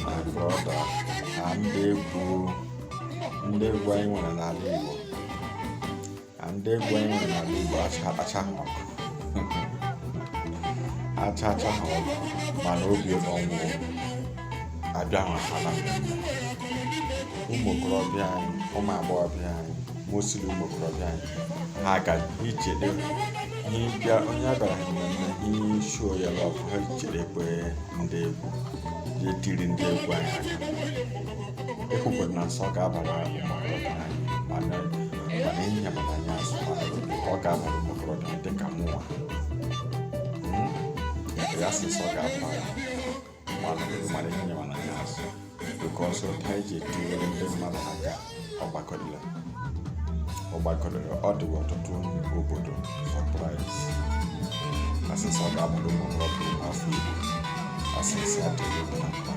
My brother, na ndị egwu anyị nwere n'ala Igbo, na ndị egwu anyị nwere n'ala Igbo acha ọkụ, achacha ha ọkụ, mana obi ọnwụ abịa ha na mmemme. Ụmụ okorobịa anyị, ụmụ agbọghọbịa anyị, mostly ụmụ okorobịa anyị, ha ga ichere ihe bịa onye a bịara ha mmemme, ihe show ya love, ha cherekwe ndị egwu ya etiri ndị egwu anyị aka. Ekwukwere na nsọ ga-abara ụmụ okorobịa anyị, mana ehihie, mana anyị azụ, mana ọ ga-abara ụmụ okorobịa anyị dịka mụnwa. Ya sị nsọ ga-abara mana ehihie, mana anyị azụ, because otu anyị ji etinyere ndị mmadụ aka, ọ gbakọrịrị, ọ dịghị ọtụtụ obodo surprise. Asịsị ọ ga-abara ụmụ okorobịa, ụmụ afọ Igbo, asịsị adịghị egwu na mkpa.